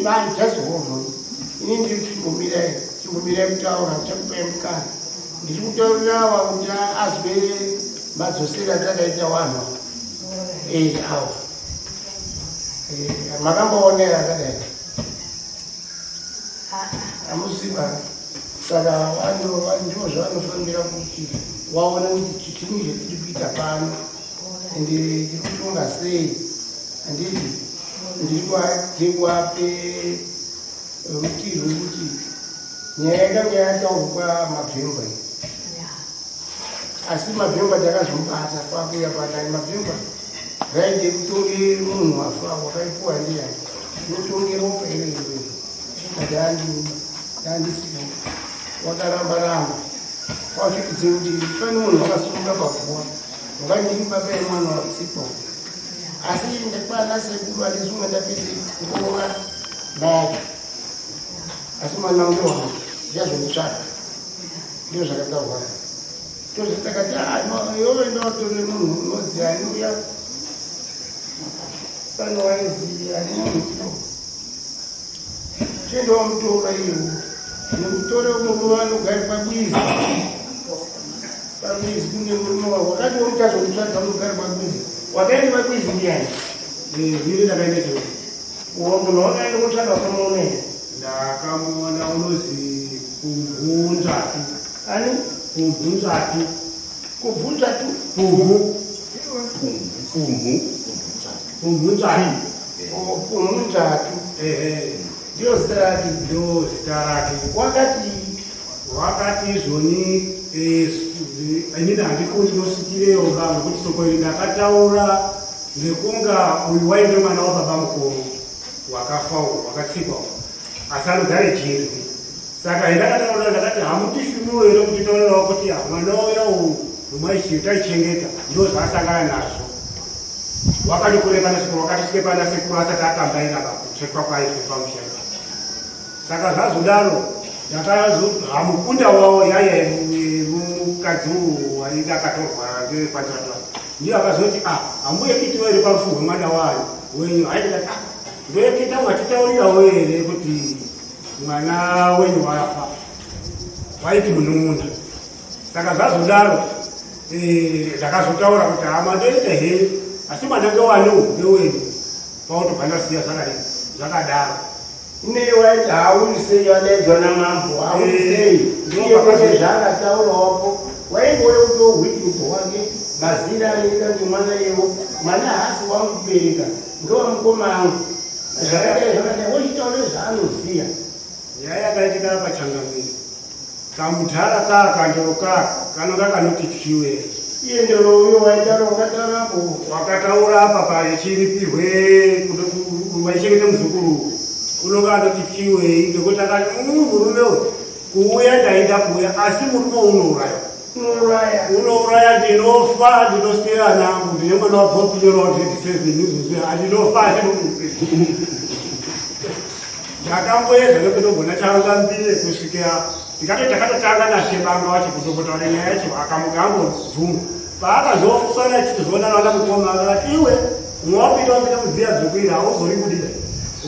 Vanhu just hold on. Ini ndiri chimbomirai, chimbomirai kutaura, ndichakupai mukana. Ndiri kutaurira ava kuti azwe madzosero atakaita vanhu eh, ava. Eh, makamboonera akadai? Hamuziva. Saka ndivo zvavanofanira kuti waone kuti chinyi chatiri kuita pano ende tiri kutonga sei handiti ndiri kuvape rutivi rwekuti nyaya yakanga yataurwa mabvemba iyi asi mabvemba takazomubata kwakuya panai mabvemba raide kutonge munhu wafa wakaipuwa ndiyani notonge ropa iro iro andisipo wakaramba ramba kwasvikidze kuti pane munhu wakasumuka paguva wakandii baba yemwana watsipa asi ndakwana sekuru andisunga ndapedze kurova ndake asi mwana wangu wangu ndichazonditsvaka ndizvo zvakataurwa tozvitakati iwewe ndowatore munhu unozi aiuya pano waiziva ani munhu Chienda wamutora iwo. Nekutore murume anogara pabwizi. Pabwizi kune murume wako. Wakati wamuchazomutsvaga unogara pabwizi. Wakaenda pabwizi ndiyani? Ndini ndakaenda chero. Uwo munhu wakaenda kutsvaga wakamuona here? Ndakamuona unozi Kubvunzvatu. Ani? Kubvunzvatu. Kubvunzvatu? Pumhu. Pumhu. Pumhunzvatu. Pumhunzvatu. Ehe. Ndiro zita rake. Ndo zita rake. Wakati wakati izvoni eh, inini handifungi ndosvikireyo ba nokuti soko iri ndakataura nekunga uyu wainge mwana wababa mukuru wakafa uyu wakatsikwa asi anogare jirwi saka ndakataura ndakati hamutishumiwo here kuti taurirawo kuti mwana uya uyu taichengeta ndo zvaasangana nazvo wakati kure pana sekuru wakati svike pana sekuru asati akambaira pakutsvekwa kwaitwe pamusha saka zvazodaro ndakazohamukunda wavo yaya mukadzi uwu wainge akatorwa ngekwanzvatwa ndiyo akazoti ah hambuye kitiwo here parufu rwemwana wayo wenyu haindikati ah ndoyekita mwatitaurirawo here kuti mwana wenyu wafa waiti munun'una saka zvazodaro eh, ndakazotaura kuti hama ndoita henyu asi mwana ngewani uyu ngewenyu pautobva ndasiya zvakadii zvakadaro Nei waiti hauri sei wadaidzwa namambo hauri eh, sei ndiye kwese zvaakataurawapo waingove kutohwitness hwake mazira anoita kuti mwana iyewo mwana haasi wangu kubereka ngewamukoma angu zvakadai zvakadai wochitaura zvaanoziva nyaya yakaitika pachangamire Kamudhara kaa kandoro kaa kanonga kanoti tyiwe. Iye ndoro uyo waitaura wakataura apo. Wakataura apa pachiripirwe waichengete muzukuru unonga anoti tyiwei nekuti akati murume uyu kuuya ndaida kuuya asi murume unouraya unouraya unouraya ndinofa ndinosiya nangu ndine mwana wabvopinyorwa grade seven izvozvi andinofa Ndakamboedza nekutogona charanga mbire kusvikira ndikati takatotanga naShebanga wacho kutombotaura nyaya yacho akamuka angobvuma. Paakazofara achitozoona vana mukoma akati iwe wapinda wapinda mudziya dzokuira hauzoribudida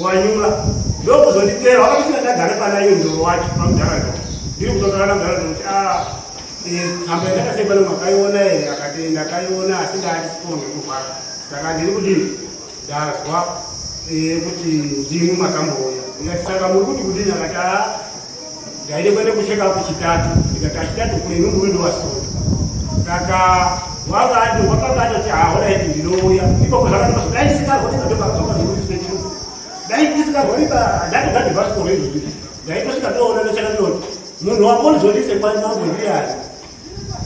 wanyura ndokuzonditera wakandisina ndagara pana iyo ndoro wacho pamudhara ndoro ndiri kutotaura namudhara ndoro kuti ah eh, tsamba yandakasemba makaiona here akati ndakaiona asi ndaandisipo ngekurwara saka ndiri kudini Ndazwa kuti ndimwi makambouya. Ndikati saka muri kuti kudini? Akati aa ndaide kuenda kucheka kuchitatu. Ndikati achitatu kure imwe muri ndiwasota. Saka wakati wakabata kuti haoraiti ndinouya ikoko zvakati dai ndisingarwari ndobva zvakazokuiswe dai ndisingarwari ndatogade bhasikoro izvozvi ndaitosvika ndoona nechakandoti munhu wakonzondise kwamambo ndiyani.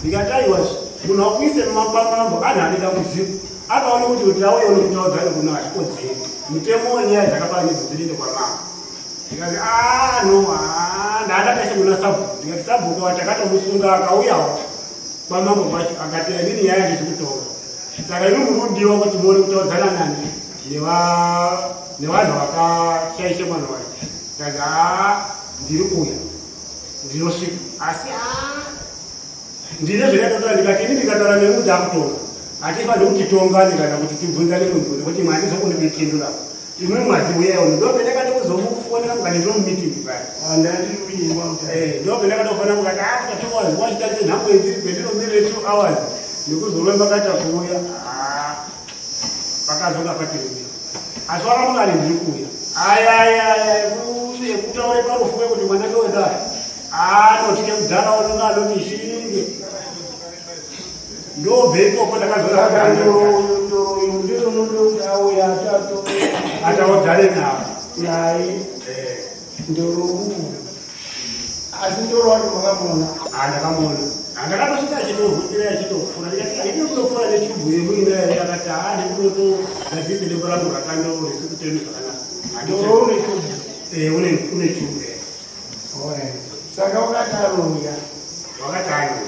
Ndikati aiwa munhu wakuise kwamambo anhu ane dambudziko akaona kuti kuti auye unokutaudzani kuno hazvikodzeri mutemo wenyaya dzakafanana nedzo dzinoende kwamambo. Ndikati ah no ah ndakataise kuna sabhuku. Ndikati sabhuku watakatomusunga akauyawo kwamambo kwacho akati inini nyaya handisi kutonga saka imi muri kudiwa kuti muone kutaudzana nani nevanhu vakashaisha mwana wacho. Ndikati haa ndiri kuuya ndinosvika asi haa ndine zvandakataura. Ndikati ini ndikataura nemi kuti akutonga hatifaniri kuti tongane kana kuti tibvunzane mibvunzo nekuti imwe handizokoni kuipindura imwe mwaziuyawo. Ndopendakati kuzomufonera mukati ndomumeeting paya ndopendakatofonera mukati after 2 hours wachitarise nhambo yendiri pendinomire 2 hours nekuzoromba kaita kuuya pakazonga patiremera asi wakamukari ndiri kuuya ayayaya ekutaure parufu kwekuti mwana ndowedaya anotye mudhara unonga anoti shinge ndobve ikoko ndakazora ataudzane navo naye ndoro uwu asi ndoro wacho makamuona? Ndakamuona, ndakatosvika achitovhutira achitopfura. Ndikati haidi kunopfura nechubhu yemuinayo. Akati haa ndikunotogadzise dembo rangu rakando risi kutemi zvakanaka. Ndoro une chubhu? Une chubhu. Alright. Saka wakati anouya? Wakati anouya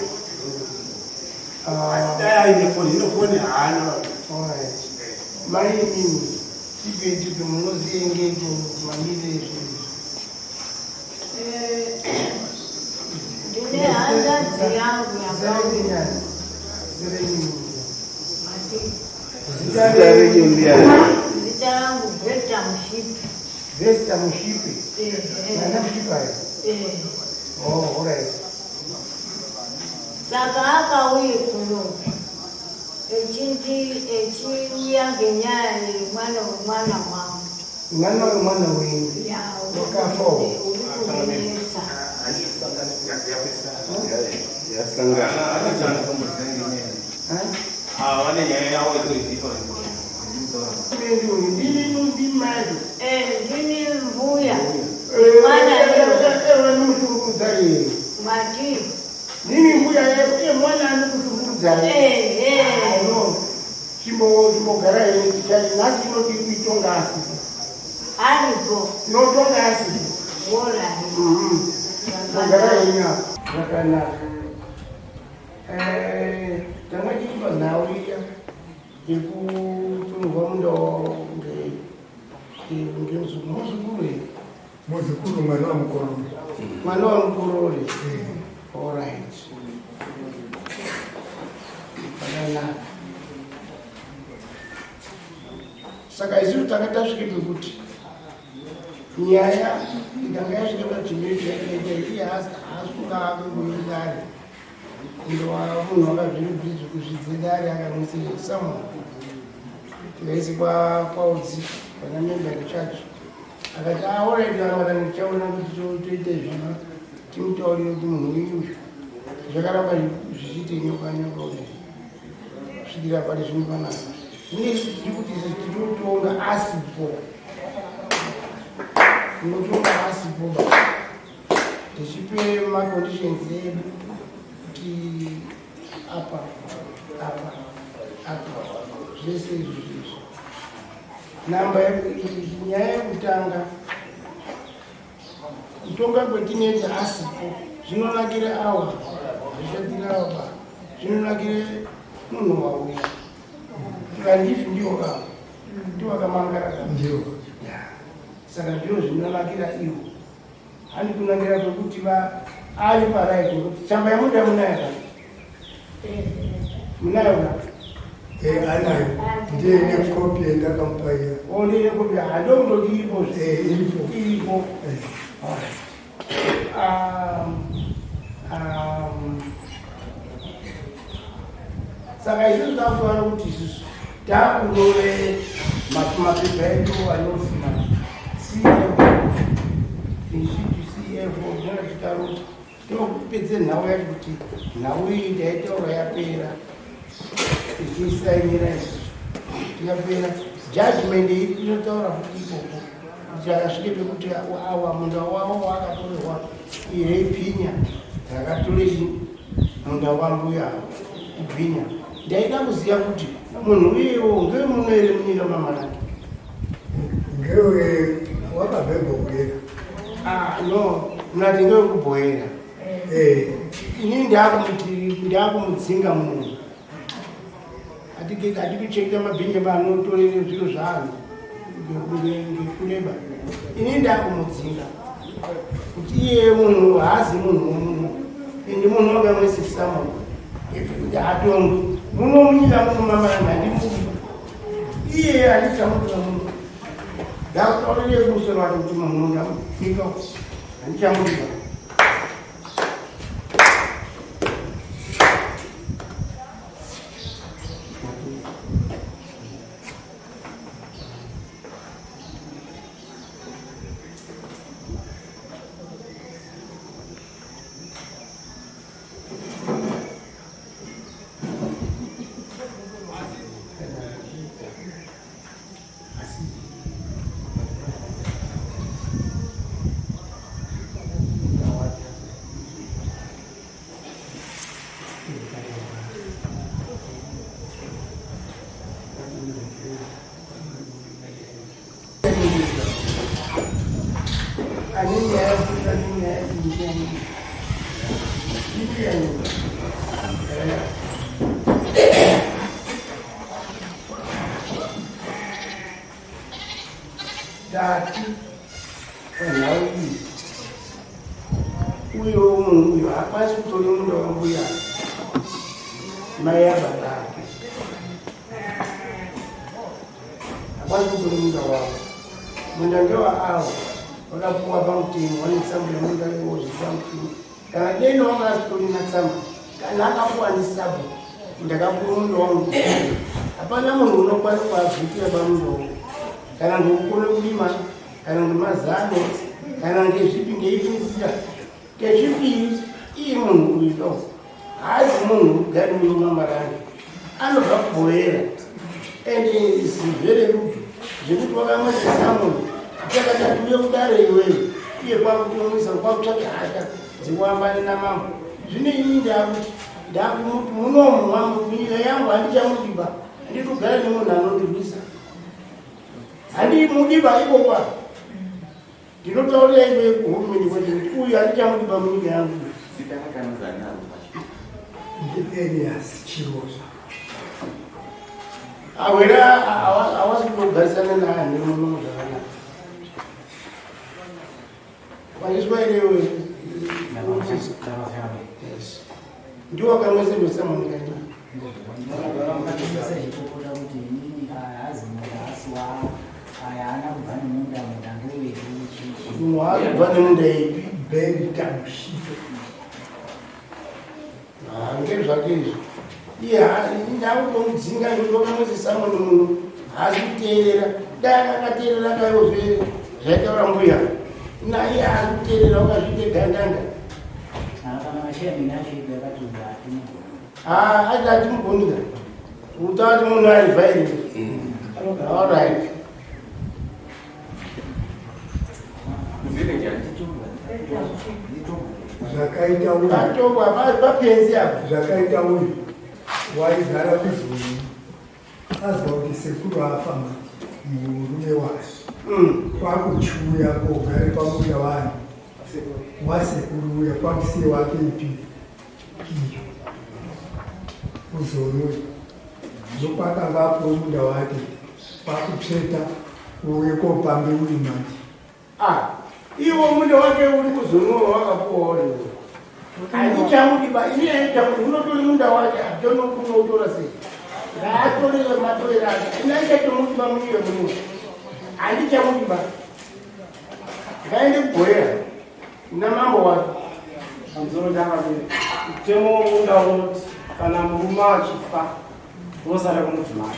asi dai aine foni ino foni haana. Alright. Mai imini tipe tipe munoziye ngeko mamirire ezvinhu. Ndine hanzvadzi yangu yakauya. Zita renyu? Mati. Zita renyu ndiani? Zita rangu Beta Mushipi. Vesta Mushipi? Mwana Mushipi ayo? Eh. Oh, alright. Saka akauye kuno echindi echiuya ngenyaya yemwana wemwana wangu. Mwana wemwana wenyu? Ya. Wakafa? Uri kunetsa. Yasangana. Vane nyaya yavo itori different. Ndini ndimai? Ndini mbuya. Mwana Vanomushungurudza here? Mati. Ndini mbuya ye mwana anokushungurudzai? Eh. No, chimbogara here tichati nhasi tinoti kuitonga asipo. Aripo. Tinotonga asipo. Wora. Gogara henyu apa zvakanaka. Tanga tiri panhau iya yekutunhwa munda ngemuzukuru. Muzukuru here? Muzukuru, mwana wamukorore. Mwana wamukorore, alright, zvakanaka. Saka isusu tanga tasvike pekuti nyaya ikanga yasvika pachimiro yakaita iye haasi kunga akungori ndova munhu wakazviribhizi kuzvidze dare akamuse someone tikaisi kwaudzi pana member yechurch akati alright vamwe kana tichaona kuti toite zvino timutaurire kuti munhu uyu uyu zvakaramba zvichiite nyoka nyoka kudai kusvikira pari zvino panapa zvine tiri kuti tinotonga asipo, tinotonga asipo ba tichipe maconditions edu kuti apa apa apa zvese izvi zvizvi namba nyaya yekutanga kutonga kwetinoita asipo zvinonakire awa zvishatire awa ba zvinonakire munhu wauya tikandifi ndiwo ka ndiwo akamangara ka. Ndiwo. Ya. Saka ndizvo zvinonakira iwo handi kunakira kwekuti va ari parait nekuti tsamba yamuda munayo ka munayo ka? Anayo, ndiye nekopi yandakamupa iya. O, ndine kopi, handokutoti iripo. Iripo. Iripo. Saka isusu takutoona kuti isusu takurove Mapepa edu anonzi CF isu CF zvinochitaura topedze nhau yacho kuti nhau iyi ndaitaura yapera tichisainira isusu yapera judgment iyi inotaura futi ikoko kuti akasvike pekuti awa munda wavo waakatorerwa ireipfinya dzakatorei munda wambuya ibhinya. Ndaida kuziva kuti munhu uyewo ngewemuno here munyika maMarange? Ngewe wakabve Bhohera. Ah, no, munati ngewekubhohera. Eh. Ini ndakumudzinga munhu. Atikuchengeta mabhinya anotorere zviro zvaanhu ngekureba. Ini ndakumudzinga kuti iye munhu haazi munhu womuno, ende munhu wakamwisisa munhu kuti hatongwi muno munyika muno mamaranga handimudi iye handichamudira muno. Ndakutaurire kumusoro wake kuti munhu ndamudzinga handichamudira. Tati panhau iyi uyo munhu uyo haakwanisi kutora munda wambuya mai ababa ake, haakwanisi kutora munda wavo. Munda ndewaavo vakapuwa pamutemo, vane tsamba yemunda iwo zvepamutemo. Kana deno wanga asitorina tsamba, kana akapuwa nesabhu, ndakapuwa munda wangu, hapana munhu unokwanisa kuabvutira pamunda wangu, kana ngekukona kurima, kana ngemazano, kana ngezvipi ngeipi nzira. Kechipiri, iye munhu uyu haazi munhu ugari muno maMarange, anobva kubhoera and is very rude zvekuti wakamwesesa munhu chakatati uye kudare iwewe, iye kwakutomwisa kwakutsvake hasha dzekuambane namambo. Zvino ini ndakuti ndakumuti munomu mambo munyika yangu handichamudiba, handitogara nemunhu anondirwisa, handimudiba ikopa. Ndinotaurira iwe kuhurumende kwacho kuti uyu handichamudiba munyika yangu. Zita rakanzi naro pacho. NdiElias Chirozva. Awera awasi kutogarisana naani muno zvakanaka. Wazvizwa here iwe? Yes. Ndiwo wakamwese munyika ino. Munhu haakubva nemunda ipi? Ben Tamushito. Ngezvake izvi. Iye ndakutomudzinga nekuti wakamwese munhu muno haasi kuteerera. Dai akateerera kaizve zvaitaura mbuya. Naye haasi kuteerera, wakazviite gandanga. Ati atimugonera. Utati munhu ari vhairi. All right. Zvakaita uyu. Patongwa papenzi apa. Zvakaita uyu waigara kuzoni azwa kuti sekuru afa manje murume wazvo kwakuchiuya kogare pamusha wani wasekuru uya kwamusiye wake ipi iyo kuzoni uyu ndokwakanga apuwe munda wake kwakutsveta uye kopambe uyu manje. Ah, iwo munda wake uri kuzonowa wakapuwa uri. Handichamudiba, ini handichamudiba, unotori munda wake, atonokunotora sei? Ngaatorere matorero ake. Ini handichatomudiba munyika muno. Handichamudiba. Ngaende kubhoera namambo wake. Pamusoro ndakadini. Mutemo womunda unoti kana murume achifa unosara kumudzimai.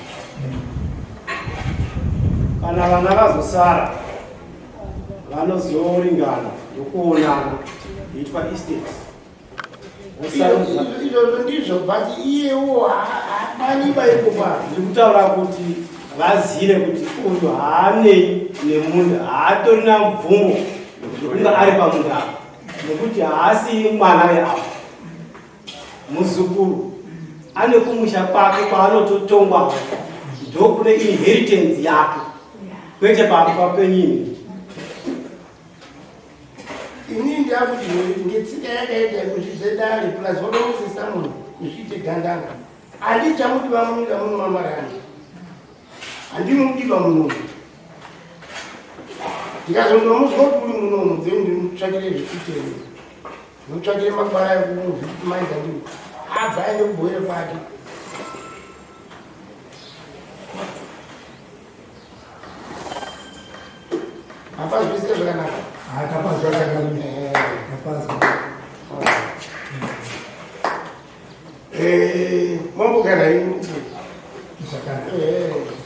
Kana vana vazosara vanozoringana nokuonana itwa estate. Izvozvo ndizvo but iyewo haapaniba ikopa. Ndiri kutaura kuti vazive kuti uyu haanei nemunda, haatorina mvumo yekunge ari pamunda apa nekuti haasi mwana weapo. Muzukuru ane kumusha kwake kwaanototongwa ndokune inheritance yake kwete pamba penyini. Ini ndakuti ngetsika yakaita kuzvidze dare plus vodomusisa munhu kuzviite gandanga. Handichamuti vamunyika muno mamarani. Handimudi vamunomu. Ndikazondomuzwa kuti uri munomu then ndimutsvakire zvekuitei. Mutsvakire makwara ekumuvhitimaidza ndiwo. Abva aende kubhoere kwake. Hapazwisise zvakanaka. Tapazwa zvakanaka. Tapazwa. Mambogara imi. Zvakanaka.